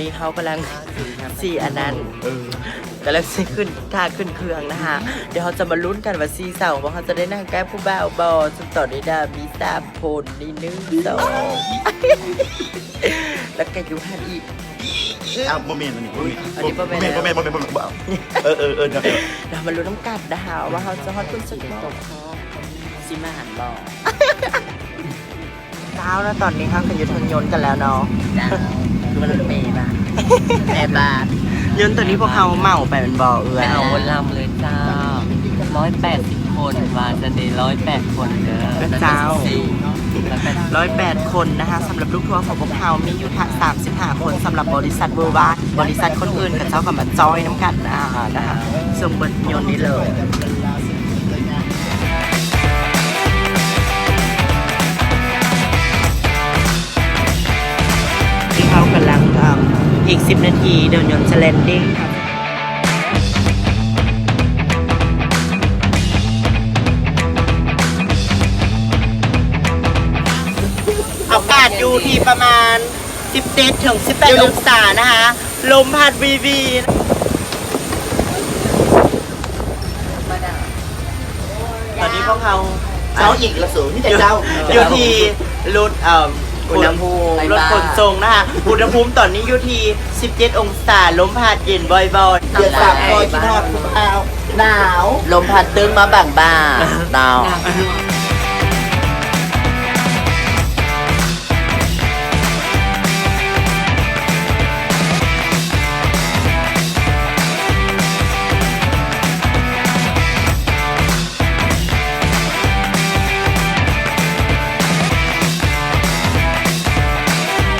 ນີ້ເຮົາກຳລັງຊິອັນນັ້ນ ເອີ ກຳລັງຊິຂຶ້ນ ຖ້າຂຶ້ນເຄື່ອງນະຮະ. ດຽວເຮົາຈະມາລຸ້ນກັນວ່າສີ່ສາວຂອງພວກເຮົາຈະໄດ້ນັ່ງໃກ້ຜູ້ບ່າວບໍ່? ຊຶ່ງຕອນນີ້ນະມີສາມຄົນ ນີ້ໜຶ່ງ ສອງ ແລ້ວກະຢູ່ຫັ້ນອີກ. ອ້າວ ບໍ່ແມ່ນ ອັນນີ້ບໍ່ແມ່ນ ອັນນີ້ບໍ່ແມ່ນ ບໍ່ແມ່ນ ບໍ່ແມ່ນ ບໍ່ແມ່ນ ບໍ່ແມ່ນ ເອີ ເອີ ເອີ ດຽວ ດຽວ ເຮົາມາລຸ້ນນຳກັນນະຮະ ວ່າເຮົາຈະຮອດຂຶ້ນສຸດບໍ່? ຊິມາຫັນບໍ່? ເຈົ້າ ແລ້ວຕອນນີ້ເຮົາກະຢູ່ເທິງຍົນກັນແລ້ວເນາະ. ເຈົ້າ ຄືວ່າລົດເມບາດ ແຕ່ບາດ ຍົນໂຕນີ້ພວກເຮົາເໝົາໄປແມ່ນບໍ່ເອື້ອຍ? ເໝົາລຳເລີຍເຈົ້າ ຮ້ອຍແປດສິບຄົນ ວ່າຊັ້ນເດ ຮ້ອຍແປດຄົນເດີ. ເຈົ້າ ຮ້ອຍແປດຄົນນະຮະ ສຳລັບລູກທົວຂອງພວກເຮົາມີຢູ່ສາມສິບຫ້າຄົນ ສຳລັບບໍລິສັດເວີວາ ບໍລິສັດຄົນອື່ນເຂົາເຈົ້າກະມາຈອຍນຳກັນນະ ນະ ສົ່ງເບິດຍົນນີ້ເລີຍ. ເຮົາກຳລັງ ອີກສິບນາທີ ດຽວຍົນຈະແລນດິ້ງ. ອາກາດຢູ່ທີ່ປະມານສິບເຈັດເຖິງສິບແປດອົງສານະຄະ ລົມພັດວີວີ. ຕອນນີ້ພວກເຮົາ ເຈົ້າອີກລະສູ ມີແຕ່ເຈົ້າ ຢູ່ທີ່ລົດ ເອີ ອຸນຫະພູມ ລົດຂົນສົ່ງນະຄະ ອຸນຫະພູມຕອນນີ້ຢູ່ທີ່ສິບເຈັດອົງສາ ລົມພັດເຢັນບ່ອຍໆ. ດຽວສາວຄອຍຄິດຮອດຜູ້ບ່າວ ໜາວ ລົມພັດຕຶ້ງມາບາງບ່າ ໜາວ.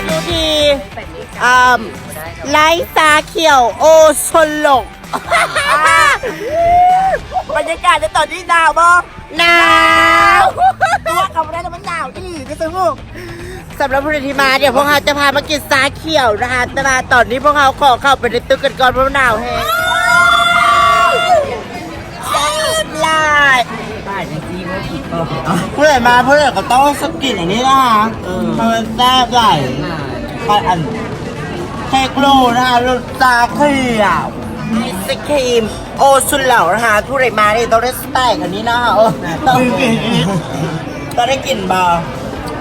ຢູ່ທີ່ ອ່າ ໄຮ່ຊາຂຽວໂອຊົນຫຼົກ. ບັນຍາກາດໃນຕອນນີ້ໜາວບໍ່? ໜາວ ຕົວະເຂົ້າມາໄດ້ແລ້ວ ມັນໜາວອີ່ຫຼີເດ້ ສະຫຸກ. ສຳລັບຜູ້ໃດທີ່ມາ ດຽວພວກເຮົາຈະພາມາກິນຊາຂຽວນະຄະ ແຕ່ວ່າຕອນນີ້ພວກເຮົາຂໍເຂົ້າໄປໃນຕຶກກັນກ່ອນ ເພາະໜາວແຮງ. ແຊບຫຼາຍ ຜູ້ໃດມາ ຜູ້ໃດກະຕ້ອງຊິກິນອັນນີ້ນະຄະ ເອີ ເພາະມັນແຊບຫຼາຍ. ອັນ ເຄ້ກໂລນະຄະ ລົດຊາຂຽວ ໄອສະຄຣີມ ໂອຊຸນເຫຼົ່ານະຄະ ຜູ້ໃດມານີ້ຕ້ອງໄດ້ສະແຕັກອັນນີ້ເນາະ. ເອີ ຕ້ອງ ຕ້ອງໄດ້ກິນບໍ່?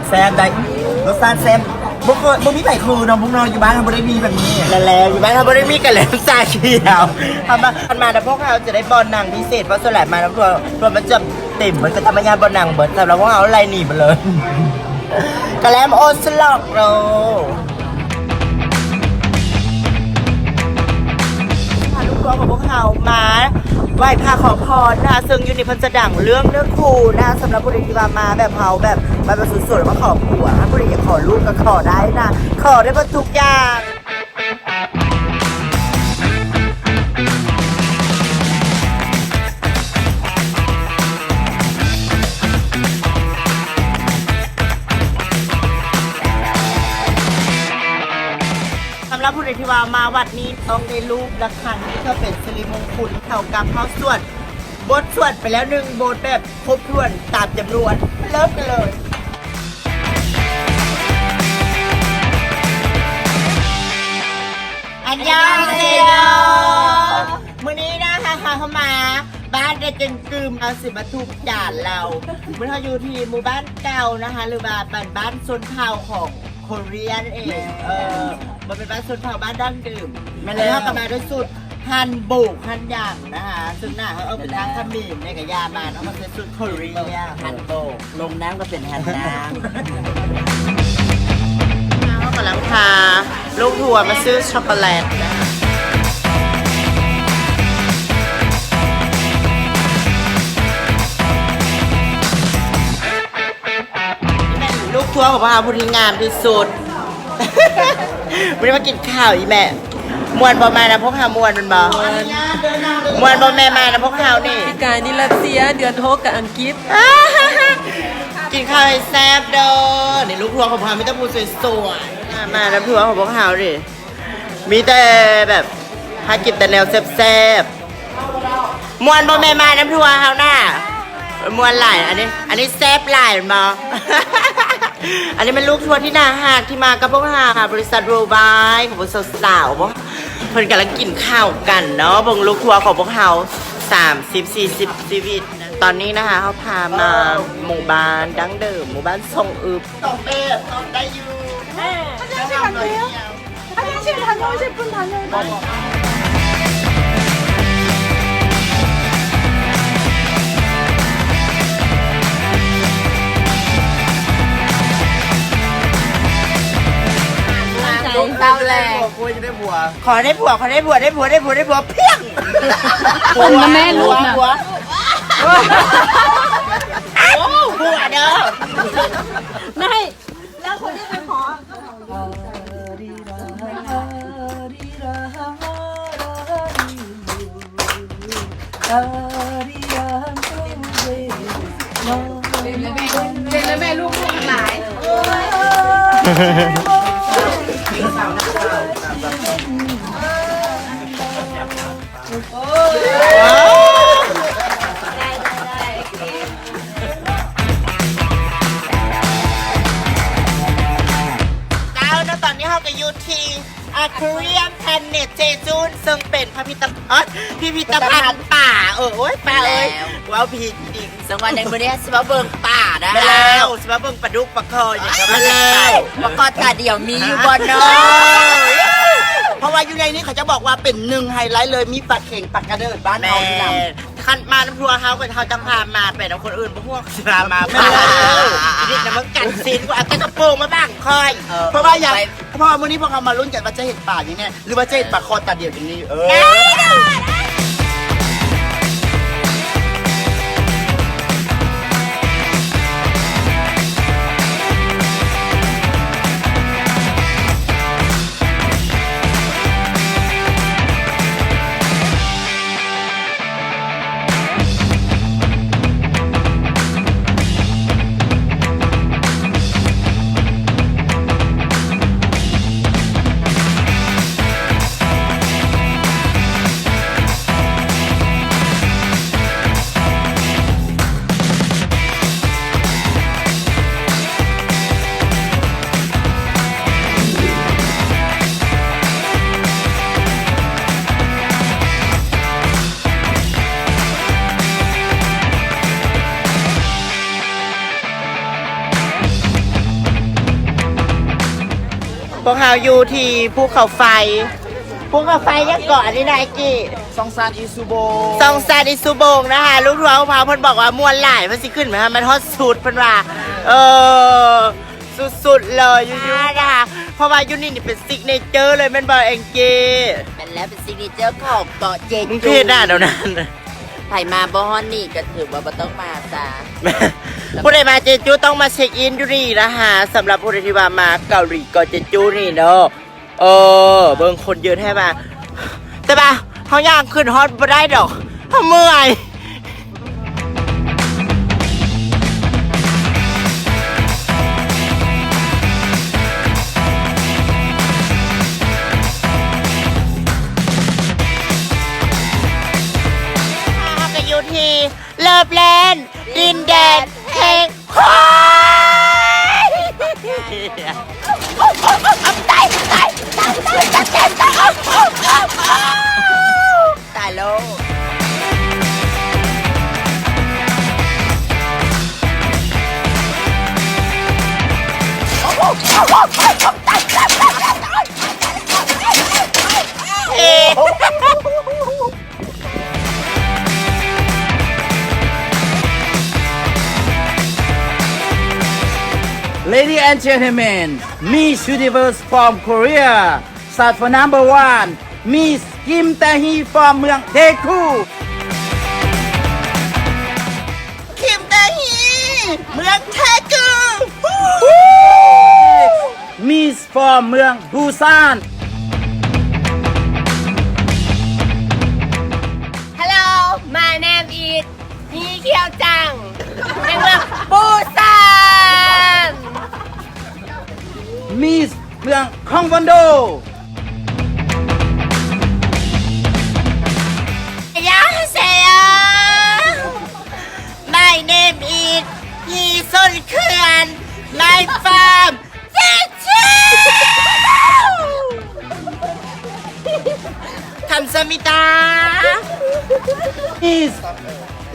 ແຊບໄດ໋ ລົດຊາດແຊບ ບໍ່ເຄີຍ ບໍ່ມີໃຜຄືເນາະ ພວກເຮົາຢູ່ບ້ານເຮົາບໍ່ໄດ້ມີແບບນີ້. ນັ້ນແຫຼະ ຢູ່ບ້ານເຮົາບໍ່ໄດ້ມີກະແລັມຊາຂຽວ. ເຮົາມາ ຄັນມານຳພວກເຮົາຈະໄດ້ບ່ອນນັ່ງພິເສດ ເພາະສ່ວນຫຼາຍມານຳພວກ ລົດມັນຈະເຕັມ ມັນກະທຳມະຍາດບໍ່ນັ່ງເບິດ. ສຳລັບພວກເຮົາໄລ່ໜີໄປເລີຍ ກະແລັມໂອສລັອກໂລ. ພາລູກທັວຂອງພວກເຮົາມາໄຫວ້ພະຂໍພອນນະຄະ ເຊິ່ງຢູ່ນີ້ເພິ່ນຈະດັງເລື່ອງເນື້ອຄູ່ນະຄະ. ສຳລັບຜູ້ໃດທີ່ວ່າມາແບບເຮົາແບບມາແບບໂສດໆ ມາຂໍຜົວນະ ຜູ້ໃດຢາກຂໍລູກກະຂໍໄດ້ນະ ຂໍໄດ້ເບິດທຸກຢ່າງ. ສຳລັບຜູ້ໃດທີ່ວ່າມາວັດນີ້ຕ້ອງໄດ້ລູບລະຄັງ ເພື່ອເປັນສິລິມົງຄຸນ ເທົ່າກັບເຮົາສວດບົດສວດໄປແລ້ວໜຶ່ງບົດແບບຄົບຖ້ວນຕາມຈຳນວນ. ເລີ່ມກັນເລີຍ. ອັນຍອງເຊໂຍ. ມື້ນີ້ນະຄະ ເຮົາມາບ້ານເດັກເກັ່ງກຶມ ເຮົາຊິມາທຸບຈານລາວ. ມື້ນີ້ເຮົາຢູ່ທີ່ໝູ່ບ້ານເກົ່ານະຄະ ຫຼືວ່າບ້ານ ບ້ານຊົນເຜົ່າຂອງໂຄເຣຍນັ້ນເອງ. ເອີ ບໍ່ແມ່ນບ້ານຊົນເຜົ່າ ບ້ານດັ້ງເດີມ. ແມ່ນແລ້ວ ເຮົາກະມາດ້ວຍຊຸດ ຮັນໂບກ ຮັນຫຍັງນະຄະ ຊຶ່ງໜ້າເຮົາອອກເປັນທາງຂະເໝນແນ່ກະຢ່າມາເນາະ ເຮົາມາໃສ່ຊຸດໂຄເຣຍ ຮັນໂບກ ລົງນ້ຳກະເປັນຮັນນ້ຳ. ເຮົາກຳລັງພາລູກທົວມາຊື້ຊັອກໂກແລັດນະຄະ. ນີ້ແມ່ນລູກທົວຂອງພວກເຮົາຜູ້ທີ່ງາມທີ່ສຸດ. ມື້ນີ້ມາກິນເຂົ້າອີ່ແມ່. ມ່ວນບໍ່ ມານຳພວກເຮົາ ມ່ວນແມ່ນບໍ່? ມ່ວນບໍ່ແມ່ ມານຳພວກເຮົານີ້? ປີກາຍນີ້ຣັດເຊຍ ເດືອນຫົກກະອັງກິດ. ກິນເຂົ້າໃຫ້ແຊບເດີ. ນີ້ລູກທົວຂອງພວກເຮົາມີແຕ່ຜູ້ສວຍໆ. ມານຳທົວຂອງພວກເຮົານີ້ ມີແຕ່ແບບ ພາກິນແຕ່ແນວແຊບໆ. ມ່ວນບໍ່ແມ່ ມານຳທົວເຮົານະ? ມ່ວນຫຼາຍ. ອັນນີ້ ອັນນີ້ແຊບຫຼາຍແມ່ນບໍ່? ອັນນີ້ແມ່ນລູກທົວທີ່ໜ້າຮັກ ທີ່ມາກັບພວກເຮົາ ບໍລິສັດ Worldwide ຂອງພວກສາວໆ ເພິ່ນກຳລັງກິນເຂົ້າກັນເນາະ. ເບິ່ງລູກທົວຂອງພວກເຮົາ ສາມສິບ ສີ່ສິບຊີວິດ. ຕອນນີ້ນະຄະ ເຮົາພາມາໝູ່ບ້ານດັ້ງເດີມ ໝູ່ບ້ານຊົງອຶບ. ສອງແບບເນາະ ໄດ້ຢູ່. ລູກເຕົ້າແລງ ໂອ້ຍ ຈະໄດ້ຜົວ ຂໍໄດ້ຜົວ ຂໍໄດ້ຜົວ ໄດ້ຜົວ ໄດ້ຜົວ ໄດ້ຜົວ ພຽງ ຄົນນະແມ່ລູກນະ ຜົວ ຜົວ ຜົວເດີ ນາຍ ແລ້ວຄົນທີ່ໄປຂໍ ເປັນແມ່ລູກທັງຫຼາຍ. ເຈົ້າເນາະ ຕອນນີ້ເຮົາກໍຢູ່ທີ່ Aquarium Planet Jeju ເຊິ່ງເປັນພິພິທະ ເອີ ພິພິທະພັນປາ ເອີ ໂອ້ຍ ປາເອີຍ ແມ່ນແລ້ວ ເວົ້າຜິດອີກ. ເຊິ່ງວ່າໃນມື້ນີ້ຊິມາເບິ່ງປານະ ແມ່ນແລ້ວ ຊິມາເບິ່ງປາດຸກປາຄໍຫຍັງ ແມ່ນແລ້ວ ປາຄໍຕາດຽວມີຢູ່ບໍ່ເນາະ? ເອີ ເພາະວ່າຢູ່ໃນນີ້ເຂົາຈະບອກວ່າເປັນໜຶ່ງໄຮໄລເລີຍ ມີປາເຂັງ ປາກະເດີດບ້ານເຮົາຢູ່ນຳ. ຄັນມານຳຜົວເຮົາກໍເຮົາຈັ່ງພາມາ ໄປນຳຄົນອື່ນບໍ່ຮູ້ຊິພາມາ. ແມ່ນແລ້ວ ອີດິດນະ ມຶງກັນຊີ້ນ ກູເອົາແຕ່ກະໂປງມາບັງຂ້ອຍ. ເອີ ເພາະວ່າຫຍັງ? ເພາະວ່າມື້ນີ້ພວກເຮົາມາລຸ້ນກັນວ່າຈະເຫັນປານີ້ແນ່ ຫຼືວ່າຈະເຫັນປາຄໍຕາດຽວຢູ່ນີ້. ເອີ ພວກເຮົາຢູ່ທີ່ພູເຂົາໄຟ ພູເຂົາໄຟຫຍັງເກາະ ອັນນີ້ນາຍກີ້? ຊອງຊານອິຊູໂບງ ຊອງຊານອິຊູໂບງນະຄະ. ລູກທັວຂອງເຮົາເພິ່ນບອກວ່າມ່ວນຫຼາຍ ເພິ່ນຊິຂຶ້ນໄປໃຫ້ມັນຮອດສຸດ ເພິ່ນວ່າ ເອີ ສຸດໆເລີຍຢູ່ໆນະຄະ. ເພາະວ່າຢູ່ນີ້ນີ້ເປັນຊິກເນເຈີເລີຍ ແມ່ນບໍ່ແອງຈີ້? ແມ່ນແລ້ວ ເປັນຊິກເນເຈີຂອງເກາະເຈຈູ. ມຶງເພດໜ້າແນວນັ້ນ ໃຜມາບໍ່ຮອດນີ້ກໍຖືວ່າບໍ່ຕ້ອງມາຊະ. ຜູ້ໃດມາເຈຈູຕ້ອງມາເຊັກອິນຢູ່ນີ້ນະຄະ. ສຳລັບຜູ້ໃດທີ່ວ່າມາເກົາຫຼີເກາະເຈຈູນີ້ເນາະ ເອີ ເບິ່ງຄົນເຢີະແທ້ວ່າ ແຕ່ວ່າເຮົາຍ່າງຂຶ້ນຮອດບໍ່ໄດ້ດອກ ເຮົາເມື່ອຍ. ເຮົາກໍຢູ່ທີ່ Loveland ດິນແດນແຫ່ງຄວາຍ. ຕາຍ ຕາຍ ຕາຍ ຕາຍ ຕາຍ ຕາຍໂລດ. ເອ Ladies and gentlemen, Miss Universe from Korea, start for number one, Miss Kim Tae-hee from ເມືອງເທກູ. Kim Tae-hee ເມືອງເທກູ. Miss from ເມືອງບູຊານ. Hello, my name is ມີຂຽວຈັງ ແຫ່ງເມືອງປູຊານ. Miss ເມືອງຄອງວັນໂດ. ຍາເຊໂຍ. My name is ພີຊົນເຂື່ອນ My friend. ມິສ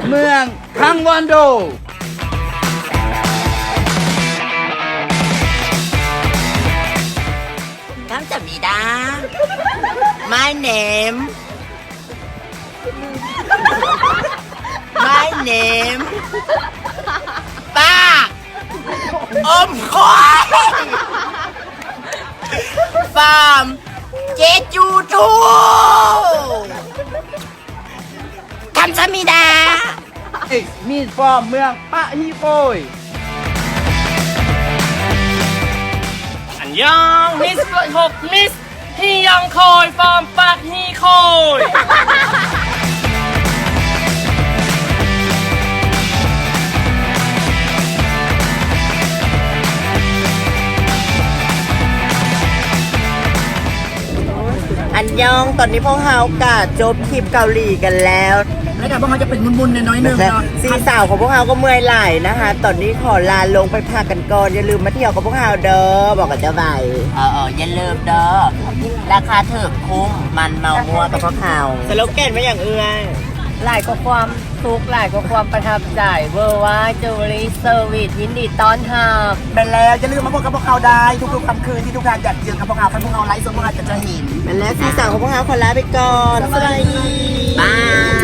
ເມືອງຄັງວອນໂດ. ຄຳສະມິດາ. My name. My name. ປາກອົມຄວາຍ. From Jeju. ຄຳສະມິດາ. Hey, Miss from ເມືອງປະຮີໂຄຍ. ອັນຍອງ Miss ຫົກ Miss ຮີຍອງໂຄຍ from ປະຮີໂຄຍ. ອັນຍອງ ຕອນນີ້ພວກເຮົາກະຈົບຄລິບເກົາຫຼີກັນແລ້ວ ແລ້ວກະພວກເຮົາຈະເປັນມຶນໆໜ້ອຍໆໜຶ່ງເນາະ ສີ່ສາວຂອງພວກເຮົາກໍເມື່ອຍຫຼາຍນະຄະ ຕອນນີ້ຂໍລາລົງໄປພັກກັນກ່ອນ ຢ່າລືມມາທ່ຽວກັບພວກເຮົາເດີ ບອກກັບເຈົ້າໄວ້ ເອີໆ ຢ່າລືມເດີ ລາຄາຖືກ ຄຸ້ມ ມັນເມົາມົວກັບພວກເຮົາ. ສະໂລແກນວ່າຫຍັງເອື້ອຍ? ຫຼາຍກວ່າຄວາມສຸກ ຫຼາຍກວ່າຄວາມປະທັບໃຈ Worldwide Jewelry Service ຍິນດີຕ້ອນຮັບ. ແມ່ນແລ້ວ ຢ່າລືມມາພົບກັບພວກເຮົາໄດ້ທຸກໆຄ່ຳຄືນທີ່ທຸກທ່ານຢາກເຈີກັບພວກເຮົາ ຄັນພວກເຮົາໄລຟ໌ສົດພວກທ່ານກໍຈະເຫັນ. ແມ່ນແລ້ວ ສີ່ສາວຂອງພວກເຮົາຂໍລາໄປກ່ອນ ສະບາຍດີ ບາຍ.